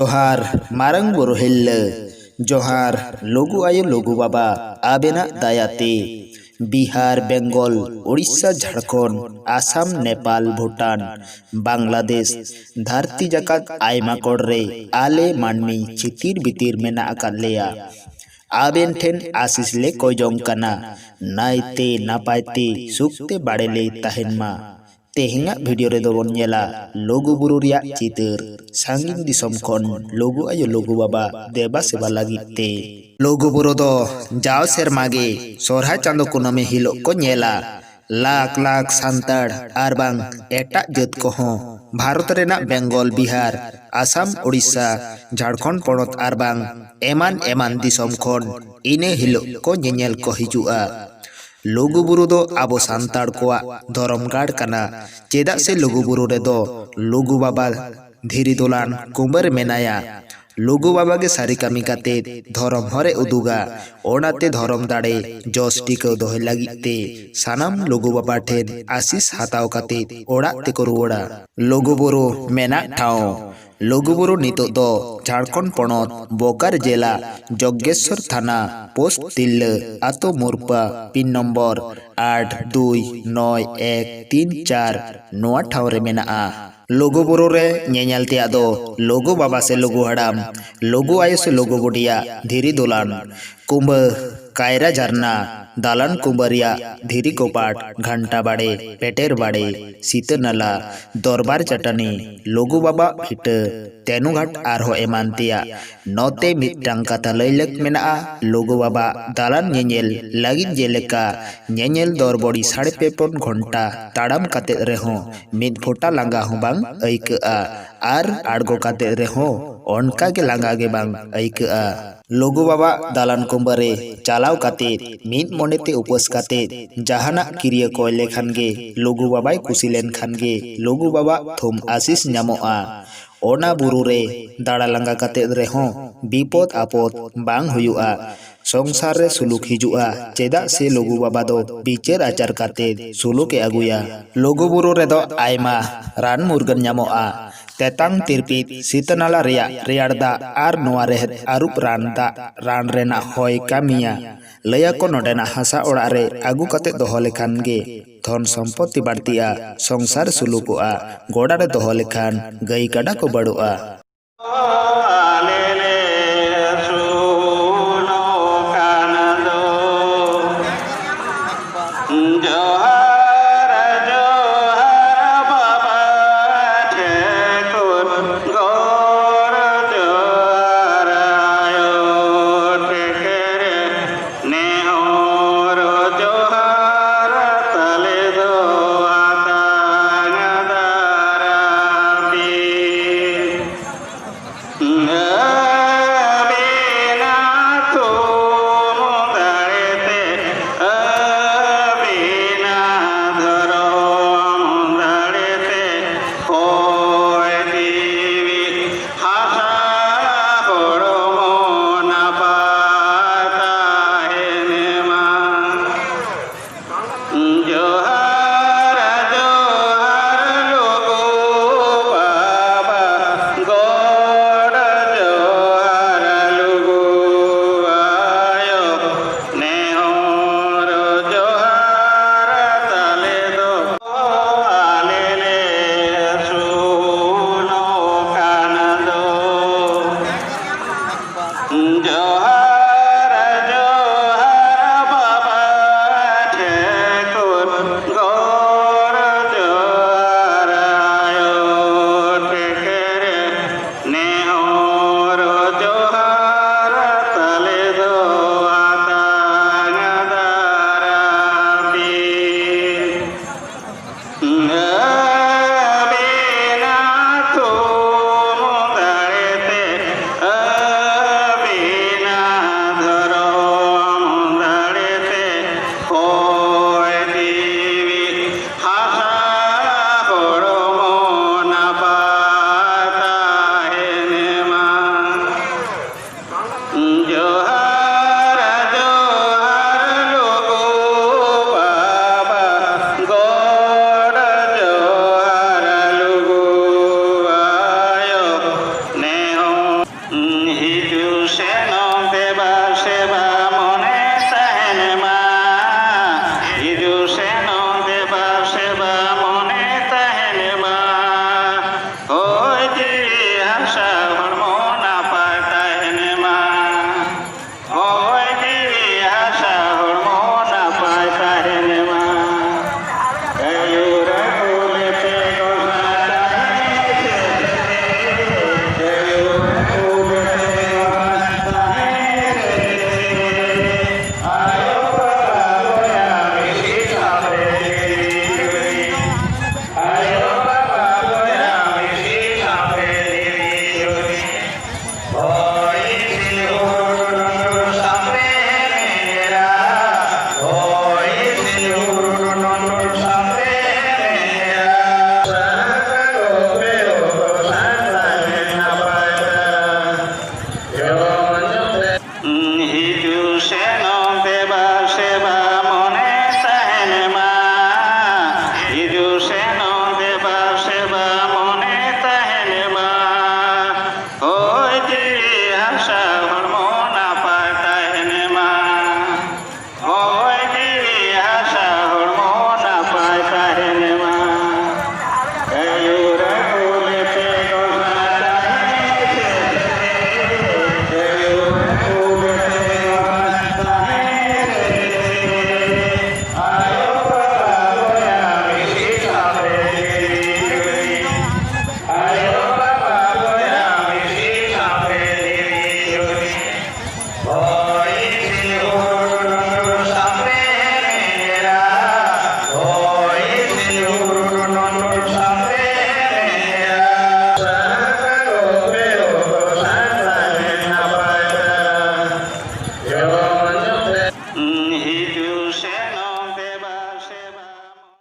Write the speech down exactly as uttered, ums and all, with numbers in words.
ᱡᱚᱦᱟᱨ ᱢᱟᱨᱟᱝ ᱵᱩᱨᱩ ᱦᱤᱨᱞᱟᱹ, ᱡᱚᱦᱟᱨ ᱞᱩᱜᱩ ᱟᱭᱳ ᱞᱩᱜᱩ ᱵᱟᱵᱟ, ᱟᱵᱮᱱᱟᱜ ᱫᱟᱭᱟᱛᱮ ᱵᱤᱦᱟᱨ, ᱵᱮᱝᱜᱚᱞ, ᱳᱰᱤᱥᱟ, ᱡᱷᱟᱲᱠᱷᱚᱸᱰ, ᱟᱥᱟᱢ, ᱱᱮᱯᱟᱞ, ᱵᱷᱩᱴᱟᱱ, ᱵᱟᱝᱞᱟᱫᱮᱥ, ᱫᱷᱟᱹᱨᱛᱤ ᱡᱟᱠᱟᱛ ᱟᱭᱢᱟ ᱠᱚᱬ ᱨᱮ ᱟᱞᱮ ᱢᱟᱹᱱᱢᱤ ᱪᱷᱤᱛᱤᱨ ᱵᱤᱛᱤᱨ ᱢᱮᱱᱟᱜ ᱟᱠᱟᱫ ᱞᱮᱭᱟ᱾ ᱟᱵᱮᱱ ᱴᱷᱮᱱ ᱟᱥᱤᱥ ᱞᱮ ᱠᱚᱭ ᱡᱚᱝ ᱠᱟᱱᱟ, ᱱᱟᱭᱛᱮ ᱱᱟᱯᱟᱭ ᱛᱮ ᱥᱩᱠ ᱛᱮ ᱵᱟᱲᱮ ᱞᱮ ᱛᱟᱦᱮᱱ ᱢᱟ᱾ ᱛᱮᱦᱮᱧᱟᱜ ᱵᱷᱤᱰᱤᱭᱳ ᱨᱮᱫᱚ ᱵᱚᱱ ᱧᱮᱞᱟ ᱞᱩᱜᱩ ᱵᱩᱨᱩ ᱨᱮᱭᱟᱜ ᱪᱤᱛᱟᱹᱨ, ᱥᱟᱺᱜᱤᱧ ᱫᱤᱥᱚᱢ ᱠᱷᱚᱱ ᱞᱩᱜᱩ ᱟᱭᱳ ᱞᱩᱜᱩ ᱵᱟᱵᱟ ᱫᱮᱵᱟ ᱥᱮᱵᱟ ᱞᱟᱹᱜᱤᱫ ᱛᱮ᱾ ᱞᱩᱜᱩ ᱵᱩᱨᱩ ᱫᱚ ᱡᱟᱣ ᱥᱮᱨᱢᱟ ᱜᱮ ᱥᱚᱨᱦᱟᱭ ᱪᱟᱸᱫᱳ ᱠᱩᱱᱟᱹᱢᱤ ᱦᱤᱞᱳᱜ ᱠᱚ ᱧᱮᱞᱟ᱾ ᱞᱟᱠᱷ ᱞᱟᱠᱷ ᱥᱟᱱᱛᱟᱲ ᱟᱨ ᱵᱟᱝ ᱮᱴᱟᱜ ᱡᱟᱹᱛ ᱠᱚᱦᱚᱸ ᱵᱷᱟᱨᱚᱛ ᱨᱮᱱᱟᱜ ᱵᱮᱝᱜᱚᱞ, ᱵᱤᱦᱟᱨ, ᱟᱥᱟᱢ, ᱳᱰᱤᱥᱟ, ᱡᱷᱟᱲᱠᱷᱚᱸᱰ ᱯᱚᱱᱚᱛ ᱟᱨ ᱵᱟᱝ ᱮᱢᱟᱱ ᱮᱢᱟᱱ ᱫᱤᱥᱚᱢ ᱠᱷᱚᱱ ᱤᱱᱟᱹ ᱦᱤᱞᱳᱜ ᱠᱚ ᱧᱮᱧᱮᱞ ᱠᱚ ᱦᱤᱡᱩᱜᱼᱟ᱾ ᱞᱩᱜᱩ ᱵᱩᱨᱩ ᱫᱚ ᱟᱵᱚ ᱥᱟᱱᱛᱟᱲ ᱠᱚᱣᱟᱜ ᱫᱷᱚᱨᱚᱢ ᱜᱟᱲ ᱠᱟᱱᱟ᱾ ᱪᱮᱫᱟᱜ ᱥᱮ ᱞᱩᱜᱩ ᱵᱩᱨᱩ ᱨᱮᱫᱚ ᱞᱩᱜᱩ ᱵᱟᱵᱟ ᱫᱷᱤᱨᱤ ᱫᱚᱞᱟᱱ ᱠᱩᱸᱵᱟᱹᱨ ᱢᱮᱱᱟᱭᱟ᱾ ᱞᱩᱜᱩ ᱵᱟᱵᱟ ᱜᱮ ᱥᱟᱹᱨᱤ ᱠᱟᱹᱢᱤ ᱠᱟᱛᱮ ᱫᱷᱚᱨᱚᱢ ᱦᱚᱨᱮ ᱩᱫᱩᱜᱟ᱾ ᱚᱱᱟᱛᱮ ᱫᱷᱚᱨᱚᱢ ᱫᱟᱲᱮ ᱡᱚᱥ ᱴᱤᱠᱟᱹᱣ ᱫᱚᱦᱚᱭ ᱞᱟᱹᱜᱤᱫ ᱛᱮ ᱥᱟᱱᱟᱢ ᱞᱩᱜᱩ ᱵᱟᱵᱟ ᱴᱷᱮᱱ ᱟᱥᱤᱥ ᱦᱟᱛᱟᱣ ᱠᱟᱛᱮ ᱚᱲᱟᱜ ᱛᱮᱠᱚ ᱨᱩᱣᱟᱹᱲᱟ᱾ ᱞᱩᱜᱩ ᱵᱩᱨᱩ ᱢᱮᱱᱟᱜ ᱴᱷᱟᱶ᱾ ᱞᱩᱜᱩ ᱵᱩᱨᱩ ᱱᱤᱛᱚᱜ ᱫᱚ ᱡᱷᱟᱲᱠᱷᱚᱸᱰ ᱯᱚᱱᱚᱛ ᱵᱳᱠᱟᱨ ᱡᱮᱞᱟ ᱡᱚᱜᱽᱜᱮᱥᱣᱚᱨ ᱛᱷᱟᱱᱟ ᱯᱳᱥᱴ ᱛᱤᱨᱞᱟᱹ ᱟᱛᱳ ᱢᱩᱨᱯᱟ ᱯᱤᱱ ᱱᱚᱢᱵᱚᱨ ᱟᱴ ᱫᱩᱭ ᱱᱚᱭ ᱮᱠ ᱛᱤᱱ ᱪᱟᱨ ᱱᱚᱣᱟ ᱴᱷᱟᱶ ᱨᱮ ᱢᱮᱱᱟᱜᱼᱟ᱾ ᱞᱩᱜᱩ ᱵᱩᱨᱩ ᱨᱮ ᱧᱮᱧᱮᱞ ᱛᱮᱭᱟᱜ ᱫᱚ ᱞᱩᱜᱩ ᱵᱟᱵᱟ ᱥᱮ ᱞᱩᱜᱩ ᱦᱟᱲᱟᱢ, ᱞᱩᱜᱩ ᱟᱭᱳ ᱥᱮ ᱞᱩᱜᱩ ᱵᱩᱰᱤᱭᱟᱜ ᱫᱷᱤᱨᱤ ᱫᱚᱞᱟᱱ, ᱠᱩᱸᱵᱟᱹ, ᱠᱟᱭᱨᱟ ᱡᱷᱟᱨᱱᱟ, ᱫᱟᱞᱟᱱ ᱠᱩᱸᱵᱟᱹ ᱨᱮᱭᱟᱜ ᱫᱷᱤᱨᱤ ᱠᱚᱯᱟᱴ, ᱜᱷᱟᱱᱴᱟ ᱵᱟᱲᱮ, ᱯᱮᱴᱮᱨ ᱵᱟᱲᱮ, ᱥᱤᱛᱟᱹ ᱱᱟᱞᱟ, ᱫᱚᱨᱵᱟᱨ ᱪᱟᱹᱴᱟᱹᱱᱤ, ᱞᱩᱜᱩ ᱵᱟᱵᱟᱜ ᱵᱷᱤᱴᱟᱹ, ᱛᱮᱱᱩᱜᱷᱟᱴ ᱟᱨᱦᱚᱸ ᱮᱢᱟᱱ ᱛᱮᱭᱟᱜ᱾ ᱱᱚᱛᱮ ᱢᱤᱫᱴᱟᱝ ᱠᱟᱛᱷᱟ ᱞᱟᱹᱭ ᱞᱟᱹᱠ ᱢᱮᱱᱟᱜᱼᱟ, ᱞᱩᱜᱩ ᱵᱟᱵᱟ ᱫᱟᱞᱟᱱ ᱧᱮᱧᱮᱞ ᱞᱟᱹᱜᱤᱫ ᱡᱮᱞᱮᱠᱟ ᱧᱮᱧᱮᱞ ᱫᱚᱨᱵᱚᱲᱤ ᱥᱟᱲᱮ ᱯᱮ ᱯᱩᱱ ᱜᱷᱚᱱᱴᱟ ᱛᱟᱲᱟᱢ ᱠᱟᱛᱮᱫ ᱨᱮᱦᱚᱸ ᱢᱤᱫ ᱯᱷᱚᱴᱟ ᱞᱟᱸᱜᱟ ᱦᱚᱸ ᱵᱟᱝ ᱟᱹᱭᱠᱟᱹᱜᱼᱟ ᱟᱨ ᱟᱬᱜᱚ ᱠᱟᱛᱮᱫ ᱨᱮᱦᱚᱸ ᱚᱱᱠᱟ ᱜᱮ ᱞᱟᱸᱜᱟ ᱜᱮ ᱵᱟᱝ ᱟᱹᱭᱠᱟᱹᱜᱼᱟ᱾ ᱞᱩᱜᱩ ᱵᱟᱵᱟᱜ ᱫᱟᱞᱟᱱ ᱠᱩᱸᱵᱟᱹ ᱨᱮ ᱪᱟᱞᱟᱣ ᱠᱟᱛᱮᱫ ᱢᱤᱫ ᱢᱚᱱᱮ ᱛᱮ ᱩᱯᱟᱹᱥ ᱠᱟᱛᱮᱫ ᱡᱟᱦᱟᱱᱟᱜ ᱠᱤᱨᱤᱭᱟᱹ ᱠᱚᱭ ᱞᱮᱠᱷᱟᱱ ᱜᱮ ᱞᱩᱜᱩ ᱵᱟᱵᱟᱭ ᱠᱩᱥᱤ ᱞᱮᱱᱠᱷᱟᱱ ᱜᱮ ᱞᱩᱜᱩ ᱵᱟᱵᱟᱜ ᱛᱷᱩᱢ ᱟᱥᱤᱥ ᱧᱟᱢᱚᱜᱼᱟ᱾ ᱚᱱᱟ ᱵᱩᱨᱩ ᱨᱮ ᱫᱟᱬᱟ ᱞᱟᱸᱜᱟ ᱠᱟᱛᱮᱫ ᱨᱮᱦᱚᱸ ᱵᱤᱯᱚᱫ ᱟᱯᱚᱫ ᱵᱟᱝ ᱦᱩᱭᱩᱜᱼᱟ᱾ ᱥᱚᱝᱥᱟᱨ ᱨᱮ ᱥᱩᱞᱩᱠ ᱦᱤᱡᱩᱜᱼᱟ, ᱪᱮᱫᱟᱜ ᱥᱮ ᱞᱩᱜᱩ ᱵᱟᱵᱟ ᱫᱚ ᱵᱤᱪᱟᱹᱨ ᱟᱪᱟᱨ ᱠᱟᱛᱮᱫ ᱥᱩᱞᱩᱠ ᱮ ᱟᱹᱜᱩᱭᱟ᱾ ᱞᱩᱜᱩ ᱵᱩᱨᱩ ᱨᱮᱫᱚ ᱟᱭᱢᱟ ᱨᱟᱱ ᱢᱩᱨᱜᱟᱹᱱ ᱧᱟᱢᱚᱜᱼᱟ᱾ ᱛᱮᱛᱟᱝ ᱛᱤᱨᱯᱤᱛ, ᱥᱤᱛᱟᱹᱱᱟᱞᱟ ᱨᱮᱭᱟᱜ ᱨᱮᱭᱟᱲ ᱫᱟᱜ ᱟᱨ ᱱᱚᱣᱟ ᱨᱮᱦᱮᱫ ᱟᱹᱨᱩᱵ ᱨᱟᱱ ᱫᱟᱜ ᱨᱟᱱ ᱨᱮᱱᱟᱜ ᱦᱚᱭ ᱠᱟᱹᱢᱤᱭᱟ᱾ ᱞᱟᱹᱭᱟᱠᱚ ᱱᱚᱰᱮᱱᱟᱜ ᱦᱟᱥᱟ ᱚᱲᱟᱜ ᱨᱮ ᱟᱹᱜᱩ ᱠᱟᱛᱮ ᱫᱚᱦᱚ ᱞᱮᱠᱷᱟᱱ ᱜᱮ ᱫᱷᱚᱱ ᱥᱚᱢᱯᱚᱛᱤ ᱵᱟᱹᱲᱛᱤᱜᱼᱟ, ᱥᱚᱝᱥᱟᱨ ᱥᱩᱞᱩᱠᱚᱜᱼᱟ᱾ ᱜᱚᱰᱟ ᱨᱮ ᱫᱚᱦᱚ ᱞᱮᱠᱷᱟᱱ ᱜᱟᱹᱭ ᱠᱟᱰᱟ ᱠᱚ ᱵᱟᱹᱲᱚᱜᱼᱟ᱾ ᱡᱚᱦᱟᱨ ᱡᱚᱦᱟᱨ ᱵᱟᱵᱟ ᱴᱷᱮᱱ ᱠᱷᱚᱱ ᱜᱚᱲ ᱡᱚᱦᱟᱨ ᱟᱭᱳ ᱴᱷᱮᱠᱮᱨᱮ ᱱᱮᱦᱚᱨ ᱡᱚᱦᱟᱨ ᱛᱟᱞᱮ ᱫᱚ ᱟᱛᱟᱝ ᱫᱟᱨᱟᱢ ᱯᱮ᱾ ᱦᱤ